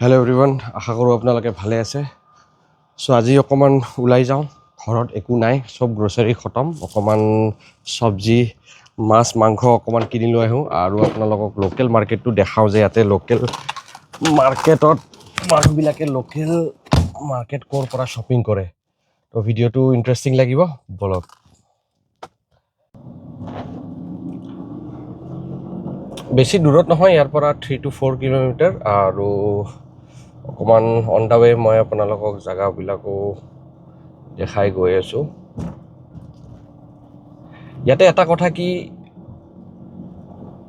Hello' everyone, আশা কৰোঁ আপোনালোকে ভালে আছে। চ' আজি অকণমান ওলাই যাওঁ, ঘৰত একো নাই, চব গ্ৰ'চাৰী খতম। অকণমান চব্জি, মাছ, মাংস অকণমান কিনি লৈ আহোঁ আৰু আপোনালোকক লোকেল মাৰ্কেটটো দেখাওঁ যে ইয়াতে লোকেল মাৰ্কেটত মানুহবিলাকে লোকেল মাৰ্কেট ক'ৰ পৰা শ্বপিং কৰে। তো ভিডিঅ'টো ইণ্টাৰেষ্টিং লাগিব, ব'লক। বেছি দূৰত নহয়, ইয়াৰ পৰা 3 টু 4 কিলোমিটাৰ। আৰু অকণমান অন the ৱে মই আপোনালোকক জেগাবিলাকো দেখাই গৈ আছোঁ। ইয়াতে এটা কথা কি,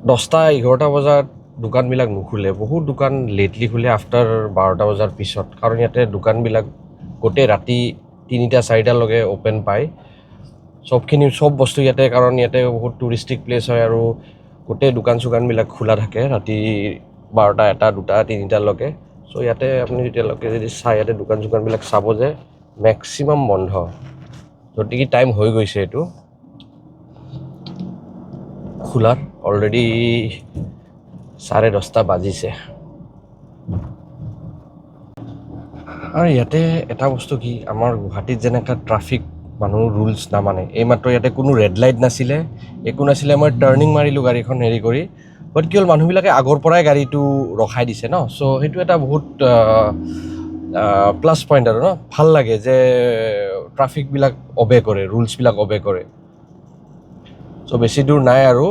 10টা 11টা বজাত দোকানবিলাক নুখোলে, বহুত দোকান লেটলি খোলে, আফটাৰ 12টা বজাৰ পিছত। কাৰণ ইয়াতে দোকানবিলাক গোটেই ৰাতি 3টা 4টালৈকে অ'পেন পায় চবখিনি, চব বস্তু ইয়াতে। কাৰণ ইয়াতে বহুত টুৰিষ্টিক প্লেচ হয় আৰু গোটেই দোকান চোকানবিলাক খোলা থাকে ৰাতি 12টা 1টা 2টা 3টালৈকে। চ' ইয়াতে আপুনি যেতিয়ালৈকে যদি চাই, ইয়াতে দোকান চোকানবিলাক চাব যে মেক্সিমাম বন্ধ, য'ত নেকি টাইম হৈ গৈছে এইটো খোলাৰ, অলৰেডি 10:30 বাজিছে। আৰু ইয়াতে এটা বস্তু কি, আমাৰ গুৱাহাটীত যেনেকুৱা ট্ৰাফিক মানুহ ৰুলছ নামানে, এইমাত্ৰ ইয়াতে কোনো ৰেড লাইট নাছিলে, একো নাছিলে, মই টাৰ্ণিং মাৰিলোঁ গাড়ীখন হেৰি কৰি, বাট কি হ'ল, মানুহবিলাকে আগৰ পৰাই গাড়ীটো ৰখাই দিছে ন। চ' সেইটো এটা বহুত প্লাছ পইণ্ট আৰু ন, ভাল লাগে যে ট্ৰাফিকবিলাক অবে কৰে, ৰুলছবিলাক অবে কৰে। চ' বেছি দূৰ নাই আৰু,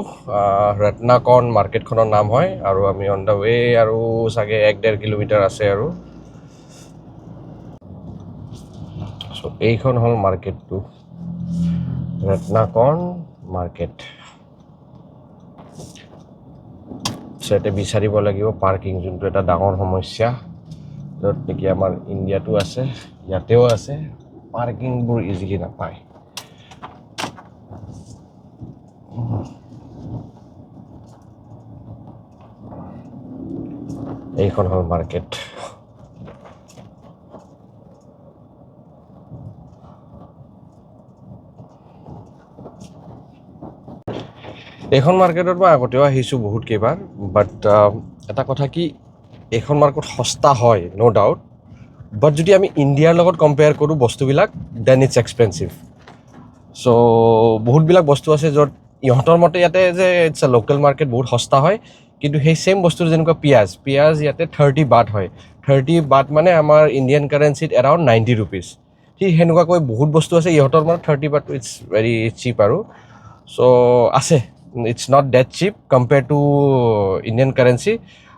ৰত্নাকন মাৰ্কেটখনৰ নাম হয়। আৰু আমি অন the ৱে, আৰু চাগে 1-1.5 কিলোমিটাৰ আছে আৰু। চ' এইখন হ'ল মাৰ্কেটটো, ৰত্নাকন মাৰ্কেট। চ' ইয়াতে বিচাৰিব লাগিব পাৰ্কিং, যোনটো এটা ডাঙৰ সমস্যা, য'ত নেকি আমাৰ ইণ্ডিয়াতো আছে, ইয়াতেও আছে, পাৰ্কিংবোৰ ইজিলি নাপায়। এইখন হ'ল মাৰ্কেট। এইখন মাৰ্কেটত মই আগতেও আহিছোঁ বহুত কেইবাৰ, বাট এটা কথা কি, এইখন মাৰ্কেট সস্তা হয়, ন' ডাউট, বাট যদি আমি ইণ্ডিয়াৰ লগত কম্পেয়াৰ কৰোঁ বস্তুবিলাক, then it's expensive. চ' বহুতবিলাক বস্তু আছে য'ত ইহঁতৰ মতে ইয়াতে যে it's a local market, বহুত সস্তা হয়, কিন্তু সেই ছেইম বস্তুটো যেনেকুৱা পিঁয়াজ, পিঁয়াজ ইয়াতে 30 বাট হয়। 30 বাট মানে আমাৰ ইণ্ডিয়ান কাৰেঞ্চিত এৰাউণ্ড 90 ৰুপিজ। ঠিক সেনেকুৱাকৈ বহুত বস্তু আছে, ইহঁতৰ মানে 30 বাট it's very চিপ আৰু। চ' আছে, it's not that cheap compare to Indian currency.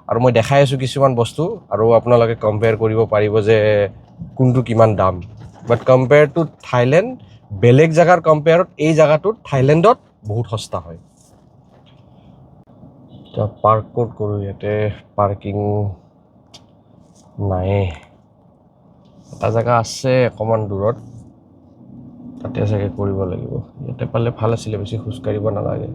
আৰু মই দেখাই আছোঁ কিছুমান বস্তু আৰু আপোনালোকে কম্পেয়াৰ কৰিব পাৰিব যে কোনটো কিমান দাম। বাট কম্পেয়াৰ টু থাইলেণ্ড, বেলেগ জেগাৰ কম্পেয়াৰত এই জেগাটোত থাইলেণ্ডত বহুত সস্তা হয়। এতিয়া পাৰ্ক ক'ত কৰোঁ, ইয়াতে পাৰ্কিং নায়ে। এটা জেগা আছে অকণমান দূৰত, তাতে চাগে কৰিব লাগিব। ইয়াতে পালে ভাল আছিলে, বেছি খোজকাঢ়িব নালাগে।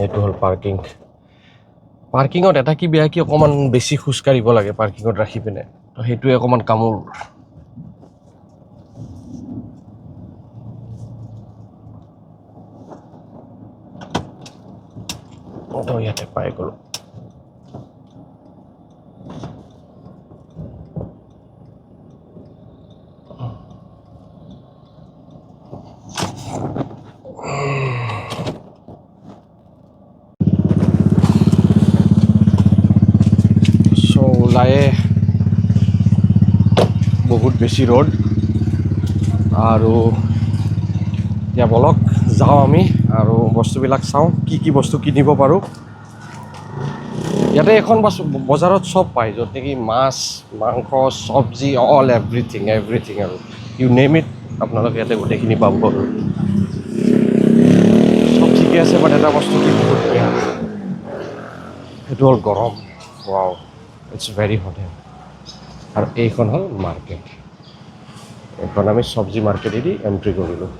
এইটো হ'ল পাৰ্কিং। পাৰ্কিঙত এটা কি বেয়া কি, অকণমান বেছি খোজকাঢ়িব লাগে পাৰ্কিঙত ৰাখি পিনে, তো সেইটোৱে অকণমান কামোৰ। তো ইয়াতে পাই গ'লোঁ। চ' ওলায়ে বহুত বেছি ৰ'দ আৰু এতিয়া বলক যাওঁ আমি আৰু বস্তুবিলাক চাওঁ, কি কি বস্তু কিনিব পাৰোঁ। ইয়াতে এখন বাছ বজাৰত চব পায়, য'ত নেকি মাছ, মাংস, চব্জি, অল এভৰিথিং, এভৰিথিং আৰু ইউ নেম it, আপোনালোকে ইয়াতে গোটেইখিনি পাব। আৰু চব ঠিকে আছে, বাট এটা বস্তু কি বহুত বেয়া, সেইটো হ'ল গৰম। Wow, it's very hot. আৰু এইখন হ'ল মাৰ্কেট, এইখন আমি চব্জি মাৰ্কেটেদি এণ্ট্ৰি কৰিলোঁ।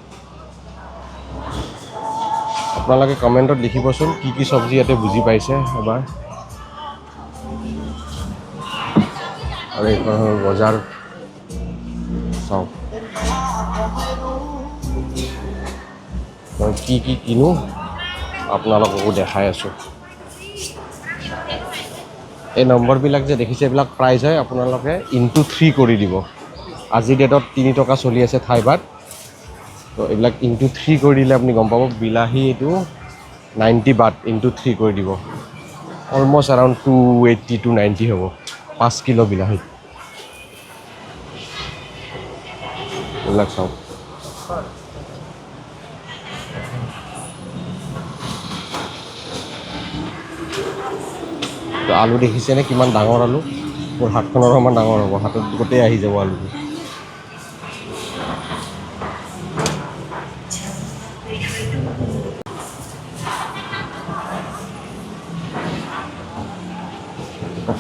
আপোনালোকে কমেণ্টত লিখিবচোন কি কি চব্জি ইয়াতে বুজি পাইছে এবাৰ। আৰু এইখন হ'ল বজাৰ, চাওক মই কি কি কিনো আপোনালোককো দেখাই আছোঁ। এই নম্বৰবিলাক যে দেখিছে, এইবিলাক প্ৰাইচ হয়। আপোনালোকে ইনটু থ্ৰী কৰি দিব। আজিৰ ডেটত 3 টকা চলি আছে থাই বাট। তো এইবিলাক ইনটু থ্ৰী কৰি দিলে আপুনি গম পাব। বিলাহী এইটো 90 বাট, ইনটু থ্ৰী কৰি দিব, almost around 280, 290 হ'ব 5 কিলো বিলাহী। এইবিলাক চাওক। তো আলু দেখিছেনে, কিমান ডাঙৰ আলু? মোৰ হাতখনৰ সমান ডাঙৰ হ'ব। হাতত গোটেই আহি যাব আলুটো।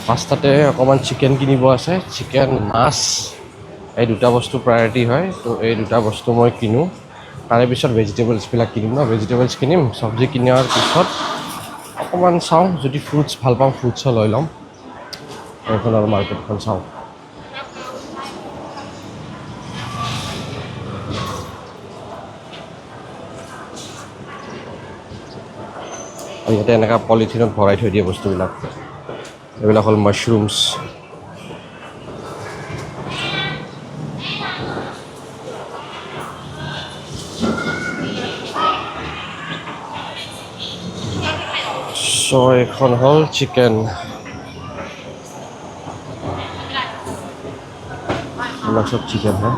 ফাৰ্ষ্টতে অকণমান চিকেন কিনিব আছে। চিকেন, মাছ, এই দুটা বস্তু প্ৰায়ৰিটি হয়। তো এই দুটা বস্তু মই কিনো, তাৰে পিছত ভেজিটেবলছবিলাক কিনিম ন। ভেজিটেবলছ কিনিম, চব্জি কিনাৰ পিছত অকণমান চাওঁ, যদি ফ্ৰুটছ ভাল পাওঁ, ফ্ৰুটছো লৈ ল'ম। এইখন আৰু মাৰ্কেটখন চাওঁ। আৰু ইয়াতে এনেকুৱা পলিথিনত ভৰাই থৈ দিয়ে বস্তুবিলাক। এইবিলাক হ'ল মাছৰুমছ। চ' এইখন হ'ল চিকেন। এইবিলাক চব চিকেন হয়।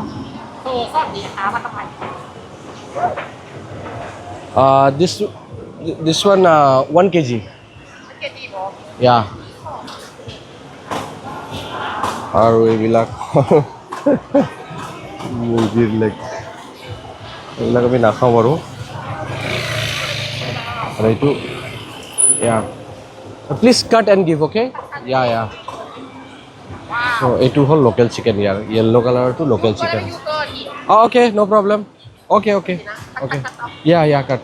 โอ้สวัสดีค่ะมาทำไม This one 1 kg. KG บอก Yeah. আৰু এইবিলাক মুৰ্গীৰ লেগ। এইবিলাক আমি নাখাওঁ বাৰু। আৰু এইটো, yeah, please cut and give, okay? Yeah. So এইটো হ'ল লোকেল চিকেন। ইয়াৰ য়েল্ল' কালাৰটো local chicken. ยูเกินอีก Oh, okay, no problem. Okay. Yeah, cut.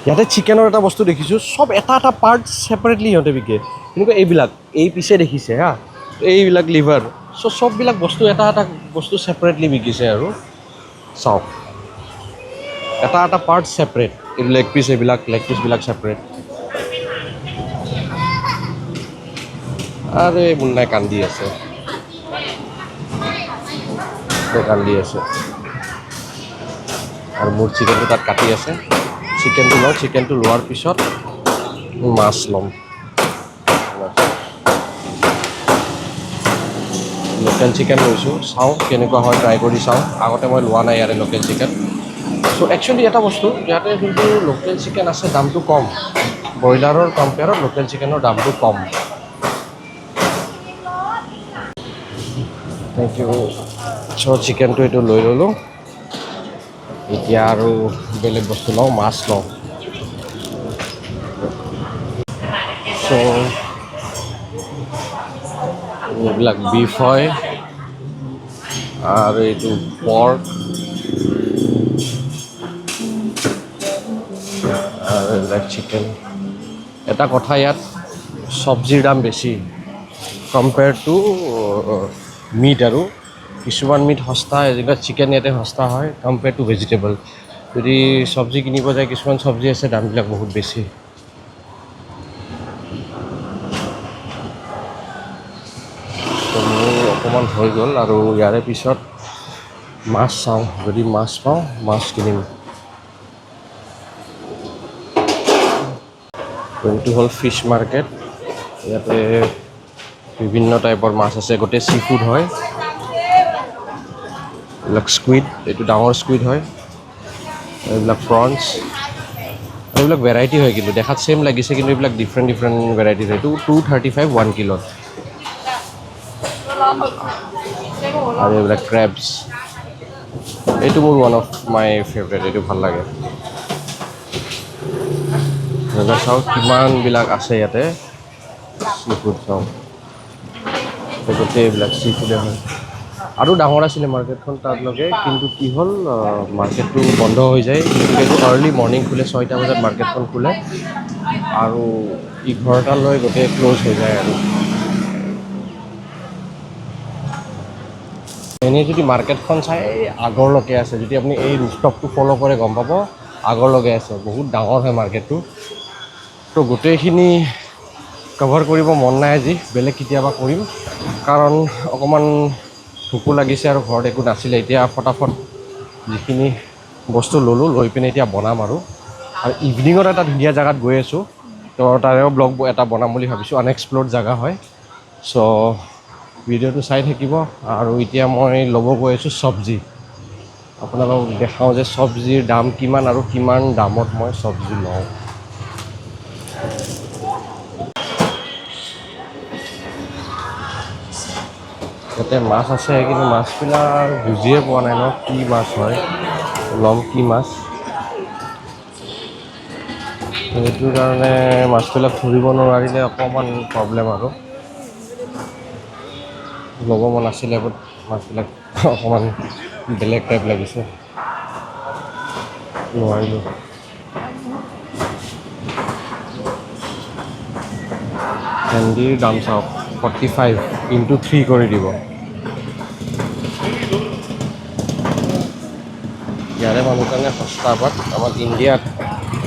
ইয়াতে চিকেনৰ এটা বস্তু দেখিছোঁ, চব এটা এটা পাৰ্ট ছেপাৰেটলি সিহঁতে বিকে। তেনেকুৱা এইবিলাক এই পিছে দেখিছে হা, এইবিলাক লিভাৰ। চ' চববিলাক বস্তু এটা এটা বস্তু ছেপাৰেটলি বিকিছে। আৰু চাওক, এটা এটা পাৰ্ট ছেপাৰেট। এই লেগ পিচ, এইবিলাক লেগ পিচবিলাক ছেপাৰেট। আৰে, মুন্নাই কান্দি আছে, কান্দি আছে। আৰু মোৰ চিকেনটো তাত কাটি আছে। চিকেনটো লওঁ। চিকেনটো লোৱাৰ পিছত মাছ ল'ম। লোকেল চিকেন লৈছোঁ, চাওঁ কেনেকুৱা হয়, ট্ৰাই কৰি চাওঁ। আগতে মই লোৱা নাই ইয়াৰে লোকেল চিকেন। চ' একচুৱেলি এটা বস্তু, ইয়াতে যোনটো লোকেল চিকেন আছে, দামটো কম। ব্ৰইলাৰৰ কম্পেয়াৰত লোকেল চিকেনৰ দামটো কম। Thank you. চ' চিকেনটো এইটো লৈ ল'লোঁ। এতিয়া আৰু বেলেগ বস্তু লওঁ, মাছ লওঁ। চ' এইবিলাক বিফ হয় আৰু এইটো পৰ্ক আৰু এইবিলাক চিকেন। এটা কথা, ইয়াত চব্জিৰ দাম বেছি কম্পেয়াৰ টু মিট। আৰু কিছুমান মিট সস্তা, যেনেকুৱা চিকেন ইয়াতে সস্তা হয় কম্পেয়াৰ টু ভেজিটেবল। যদি চব্জি কিনিব যায়, কিছুমান চব্জি আছে, দামবিলাক বহুত বেছি। তো মোৰ অকণমান হৈ গ'ল। আৰু ইয়াৰে পিছত মাছ চাওঁ, যদি মাছ পাওঁ, মাছ কিনিম। এইটো হ'ল ফিছ মাৰ্কেট। ইয়াতে বিভিন্ন টাইপৰ মাছ আছে, গোটেই চি ফুড হয়। এইবিলাক স্কুইড, এইটো ডাঙৰ স্কুইড হয়। এইবিলাক প্ৰনছ। এইবিলাক ভেৰাইটি হয়, কিন্তু দেখাত ছেইম লাগিছে, কিন্তু এইবিলাক ডিফাৰেণ্ট ডিফাৰেণ্ট ভেৰাইটিজ হয়। এইটো 235 1 কিলোত। আৰু এইবিলাক ক্ৰেবছ। এইটো মোৰ ওৱান অফ my favourite, এইটো ভাল লাগে। এইবিলাক চাওক, কিমানবিলাক আছে ইয়াতে চি ফুড। চাওক, গোটেই এইবিলাক চি ফুডে হয়। আৰু ডাঙৰ আছিলে মাৰ্কেটখন তাতলৈকে, কিন্তু কি হ'ল, মাৰ্কেটটো বন্ধ হৈ যায়। গতিকে এইটো আৰ্লি মৰ্ণিং খোলে, 6টা বজাত মাৰ্কেটখন খোলে আৰু 11টালৈ গোটেই ক্ল'জ হৈ যায়। আৰু এনেই যদি মাৰ্কেটখন চাই, এই আগৰলৈকে আছে। যদি আপুনি এই ৰুফটপটো ফ'ল' কৰে, গম পাব আগৰলৈকে আছে। বহুত ডাঙৰ হয় মাৰ্কেটটো। তো গোটেইখিনি কভাৰ কৰিব মন নাই আজি, বেলেগ কেতিয়াবা কৰিম, কাৰণ অকণমান ভোকো লাগিছে আৰু ঘৰত একো নাছিলে। এতিয়া ফটাফট যিখিনি বস্তু ল'লোঁ, লৈ পিনে এতিয়া বনাম আৰু ইভিনিঙত এটা ধুনীয়া জেগাত গৈ আছোঁ। তো তাৰেও ব্লগ এটা বনাম বুলি ভাবিছোঁ। আনএক্সপ্ল'ৰ্ড জেগা হয়। চ' ভিডিঅ'টো চাই থাকিব। আৰু এতিয়া মই ল'ব গৈ আছোঁ চব্জি। আপোনালোকক দেখাওঁ যে চব্জিৰ দাম কিমান আৰু কিমান দামত মই চব্জি লওঁ। ইয়াতে মাছ আছে, কিন্তু মাছবিলাক বুজিয়ে পোৱা নাই ন কি মাছ হয়, ল'ম কি মাছ। সেইটোৰ কাৰণে মাছবিলাক ধৰিব নোৱাৰিলে অকণমান প্ৰব্লেম আৰু ল'ব মন আছিলে, বাট মাছবিলাক অকণমান বেলেগ টাইপ লাগিছে, নোৱাৰিলোঁ। ভেন্দিৰ দাম চাওক, 45, ইনটু থ্ৰী কৰি দিব। ইয়াৰে মানুহৰ কাৰণে সস্তা, বাট আমাৰ ইণ্ডিয়াত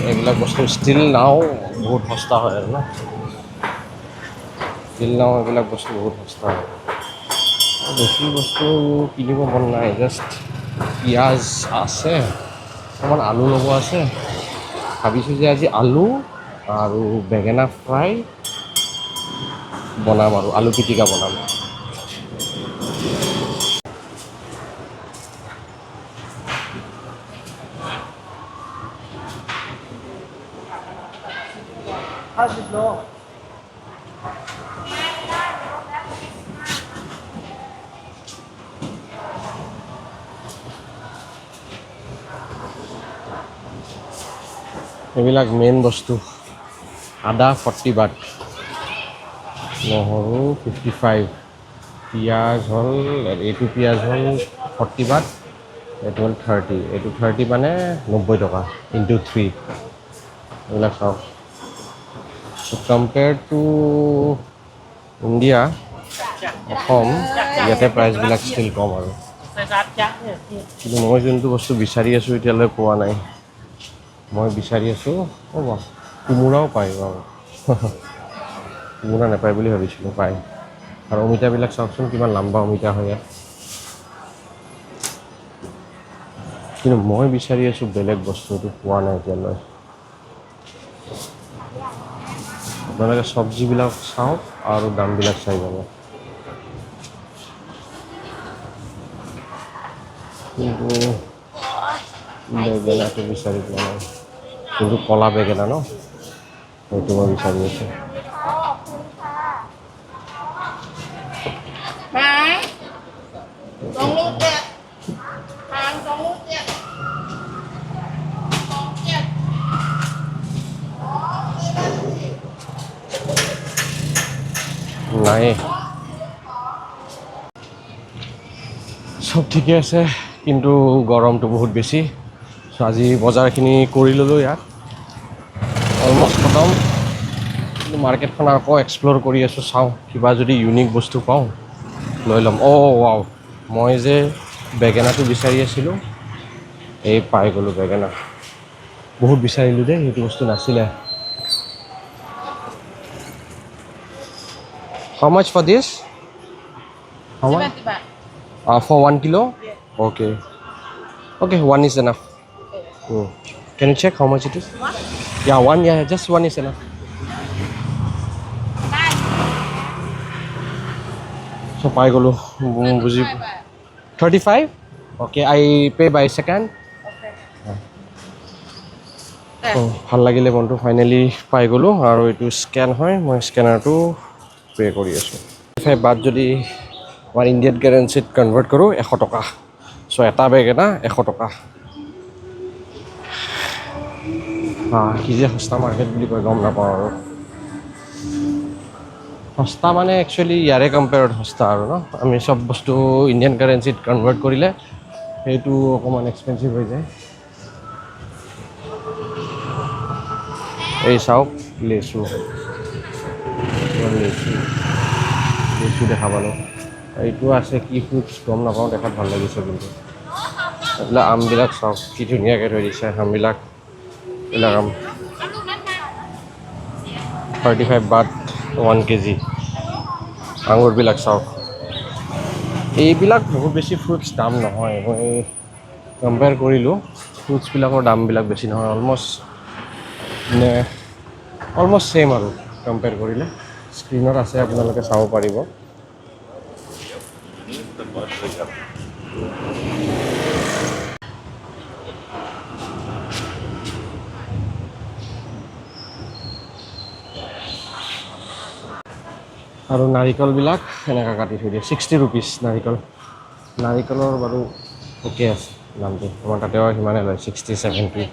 এইবিলাক বস্তু ষ্টিল নাও বহুত সস্তা হয় আৰু ন। ষ্টিল নাও এইবিলাক বস্তু বহুত সস্তা হয়। বেছি বস্তু কিনিব মন নাই, জাষ্ট পিঁয়াজ আছে, অকণমান আলু ল'ব আছে। ভাবিছোঁ যে আজি আলু আৰু বেঙেনা ফ্ৰাই বনাম আৰু আলু পিটিকা বনাম। 50โล এইবিলাক মেইন বস্তু। আদা 40 বাট, নহৰু 55, পিঁয়াজ হ'ল, এইটো পিঁয়াজ হ'ল 40 বাট, এইটো হ'ল 30, এইটো 30 মানে 90 টকা ইনটু থ্ৰী। এইবিলাক চাওক। কম্পেয়াৰ টু ইণ্ডিয়া, অসম, ইয়াতে প্ৰাইচবিলাক ষ্টিল কম আৰু। ใส่ซัดจ้ะเนี่ย কিন্তু মই যোনটো বস্তু বিচাৰি আছোঁ, এতিয়ালৈ পোৱা নাই। মই বিচাৰি আছোঁ, অ' বাহ, কোমোৰাও পায় বাৰু। কোমোৰা নাপায় বুলি ভাবিছিলোঁ, পায়। আৰু অমিতাবিলাক চাওকচোন, কিমান লাম্বা অমিতা হয় ইয়াত। কিন্তু মই বিচাৰি আছোঁ বেলেগ বস্তু, এইটো পোৱা নাই এতিয়ালৈ। আপোনালোকে চব্জিবিলাক চাওক আৰু দামবিলাক চাই যাব। কিন্তু বেঙেনাটো বিচাৰি পোৱা নাই। কিন্তু ক'লা বেঙেনা ন, সেইটো মই বিচাৰি আছোঁ। หางสองลูกเจ็ดหางสองลูกเจ็ดสองเจ็ด নাই, চব ঠিকে আছে, কিন্তু গৰমটো বহুত বেছি। চ' আজি বজাৰখিনি কৰি ল'লোঁ ইয়াত, অলমষ্ট খতম। কিন্তু মাৰ্কেটখন আকৌ এক্সপ্ল'ৰ কৰি আছোঁ, চাওঁ কিবা যদি ইউনিক বস্তু পাওঁ, লৈ ল'ম। অ' ৱাও, মই যে বেঙেনাটো বিচাৰি আছিলোঁ, এই পাই গ'লোঁ বেঙেনা। বহুত বিচাৰিলোঁ দেই, সেইটো বস্তু নাছিলে। How much for this? How much? บาท For 1 kilo? Okay. Okay, one is enough. Can you check how much it is? One? Yeah, one. Yeah, just one is enough. ได้ So পাই গ'লো বুজি। 35? Okay, I pay by second. โอเค অঁ, ভাল লাগিলে বন্ধু, finally পাই গ'লোঁ। আৰু এইটো স্কেন হয়, মই স্কেনাৰটো পে' কৰি আছোঁ। 5 বাট যদি আমাৰ ইণ্ডিয়ান কাৰেঞ্চিত কনভাৰ্ট কৰোঁ, 100 টকা। চ' এটা বেঙেনা 100 টকা। কি যে সস্তা মাৰ্কেট বুলি কয়, গম নাপাওঁ আৰু। সস্তা মানে একচুৱেলি ইয়াৰে কম্পেয়াৰত সস্তা আৰু ন। আমি চব বস্তু ইণ্ডিয়ান কাৰেঞ্চিত কনভাৰ্ট কৰিলে সেইটো অকণমান এক্সপেঞ্চিভ হৈ যায়। এই চাওক, লেচু, লেচু, লেচু দেখা পালোঁ। এইটো আছে কি ফ্ৰুটছ গম নাপাওঁ, দেখাত ভাল লাগিছে কিন্তু। এইবিলাক আমবিলাক চাওক, কি ধুনীয়াকৈ থৈ দিছে আমবিলাক। এইবিলাক আম 35 baht 1 kg। আঙুৰবিলাক চাওক। এইবিলাক বহুত বেছি ফ্ৰুটছ দাম নহয়। মই কম্পেয়াৰ কৰিলোঁ, ফ্ৰুটছবিলাকৰ দামবিলাক বেছি নহয়, অলমষ্ট মানে অলমষ্ট ছেইম আৰু কম্পেয়াৰ কৰিলে। স্ক্ৰীণত আছে, আপোনালোকে চাব পাৰিব। আৰু নাৰিকলবিলাক এনেকুৱা কাটি থৈ দিয়ে, 60 ৰুপিজ নাৰিকল। নাৰিকলৰ বাৰু অ'কে আছে দামটো, আমাৰ তাতেও সিমানে লয়, 60-70।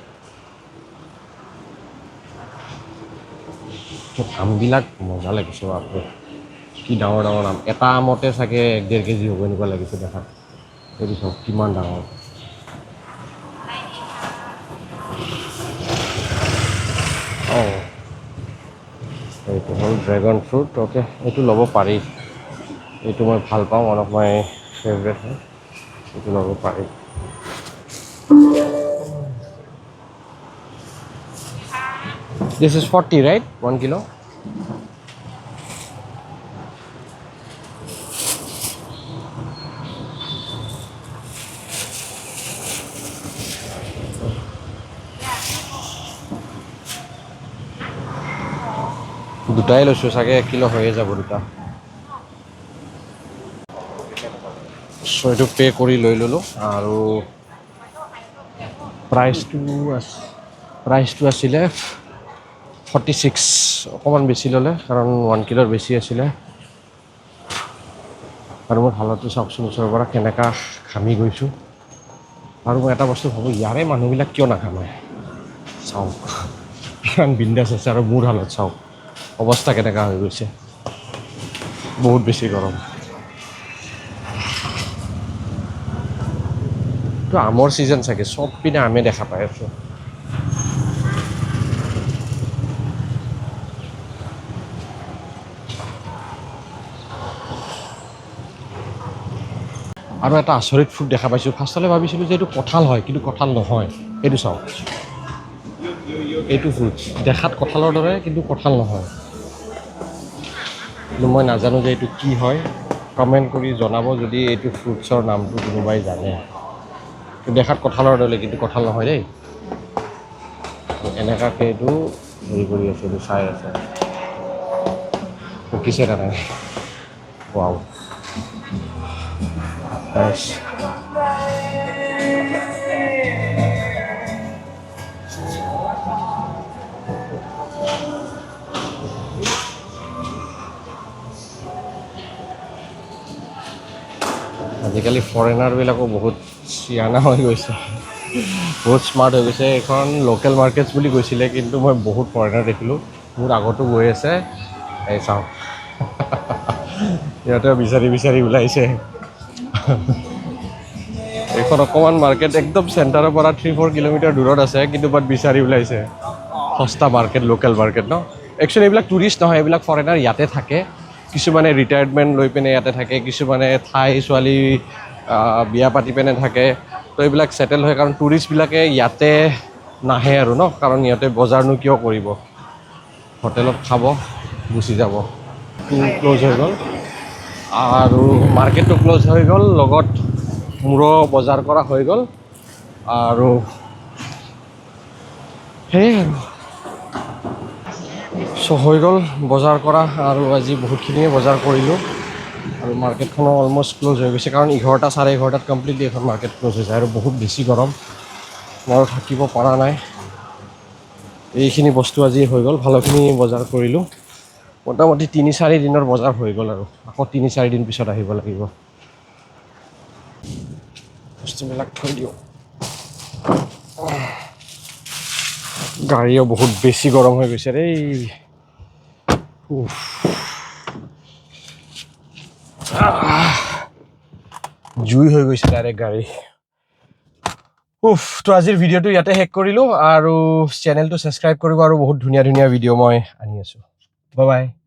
আমবিলাক মজা লাগিছে, বাপৰে, কি ডাঙৰ ডাঙৰ আম! এটা আমতে চাগে 1-1.5 কেজি হ'ব, এনেকুৱা লাগিছে দেখাত। এইটো চাওক, কিমান ডাঙৰ! অঁ, এইটো হ'ল ড্ৰেগন ফ্ৰুট। অ'কে, এইটো ল'ব পাৰি। এইটো মই ভাল পাওঁ, ওৱান অফ my favourite হয়। এইটো ল'ব পাৰি। This is 40, right? 1 kilo? দুটাই লৈছোঁ, চাগে 1 কিলো হৈয়ে যাব দুটা। চ' এইটো পে' কৰি লৈ ল'লোঁ আৰু প্ৰাইচটো আছিলে 46। অকণমান বেছি ল'লে, কাৰণ 1 কিলোৰ বেছি আছিলে। আৰু মোৰ হালতটো চাওকচোন ওচৰৰ পৰা, কেনেকুৱা ঘামি গৈছোঁ। আৰু মই এটা বস্তু ভাবোঁ, ইয়াৰে মানুহবিলাক কিয় নাঘামে? চাওক, ইমান বিন্দাছ আছে আৰু মোৰ হালত চাওক, অৱস্থা কেনেকুৱা হৈ গৈছে। বহুত বেছি গৰম। এইটো আমৰ ছিজন চাগে, চব পিনে আমে দেখা পাই আছোঁ। আৰু এটা আচৰিত ফ্ৰুট দেখা পাইছোঁ। ফাৰ্ষ্টতে ভাবিছিলোঁ যে এইটো কঁঠাল হয়, কিন্তু কঁঠাল নহয়। এইটো চাওক, এইটো ফ্ৰুট দেখাত কঁঠালৰ দৰে, কিন্তু কঁঠাল নহয়। কিন্তু মই নাজানো যে এইটো কি হয়। কমেণ্ট কৰি জনাব যদি এইটো ফ্ৰুটছৰ নামটো কোনোবাই জানে। দেখাত কঁঠালৰ দৰে, কিন্তু কঁঠাল নহয় দেই। এনেকুৱাকৈ এইটো হেৰি কৰি আছে, এইটো চাই আছে, পকিছে নে নাই। Wow, nice. আজিকালি ফৰেনাৰবিলাকো বহুত চিয়ানা হৈ গৈছে, বহুত স্মাৰ্ট হৈ গৈছে। এইখন লোকেল মাৰ্কেটছ বুলি কৈছিলে, কিন্তু মই বহুত ফৰেনাৰ দেখিলোঁ। মোৰ আগতো গৈ আছে। এই চাওক, সিহঁতেও বিচাৰি বিচাৰি ওলাইছে। এইখন অকণমান মাৰ্কেট একদম চেণ্টাৰৰ পৰা 3-4 কিলোমিটাৰ দূৰত আছে, কিন্তু বাট বিচাৰি ওলাইছে। সস্তা মাৰ্কেট, লোকেল মাৰ্কেট ন। একচুৱেলি এইবিলাক টুৰিষ্ট নহয়, এইবিলাক ফৰেনাৰ ইয়াতে থাকে। কিছুমানে ৰিটায়াৰমেণ্ট লৈ পিনে ইয়াতে থাকে, কিছুমানে থাই ছোৱালী বিয়া পাতি পিনে থাকে। তো এইবিলাক ছেটেল হয়, কাৰণ টুৰিষ্টবিলাকে ইয়াতে নাহে আৰু ন, কাৰণ সিহঁতে বজাৰনো কিয় কৰিব? হোটেলত খাব, গুচি যাব। ক্ল'জ হৈ গ'ল আৰু মাৰ্কেটটো ক্ল'জ হৈ গ'ল, লগত মোৰো বজাৰ কৰা হৈ গ'ল আৰু সেয়াই আৰু। চ' হৈ গ'ল বজাৰ কৰা আৰু আজি বহুতখিনিয়ে বজাৰ কৰিলোঁ আৰু মাৰ্কেটখনো অলমষ্ট ক্ল'জ হৈ গৈছে, কাৰণ 11টা 11:30টাত কমপ্লিটলি এখন মাৰ্কেট ক্ল'জ হৈ যায়। আৰু বহুত বেছি গৰম, মই থাকিব পৰা নাই। এইখিনি বস্তু আজি হৈ গ'ল, ভালেখিনি বজাৰ কৰিলোঁ। মোটামুটি 3-4 দিনৰ বজাৰ হৈ গ'ল আৰু আকৌ 3-4 দিন পিছত আহিব লাগিব। বস্তুবিলাক থৈ দিওঁ। গাড়ীও বহুত বেছি গৰম হৈ গৈছে দেই। উফ। আহ। জুই হৈ গৈছে ডাইৰেক্ট গাড়ী। উফ। তো আজিৰ ভিডিঅ'টো ইয়াতে শেষ কৰিলোঁ আৰু চেনেলটো ছাবস্ক্ৰাইব কৰিব আৰু বহুত ধুনীয়া ধুনীয়া ভিডিঅ' মই আনি আছোঁ। Bye bye.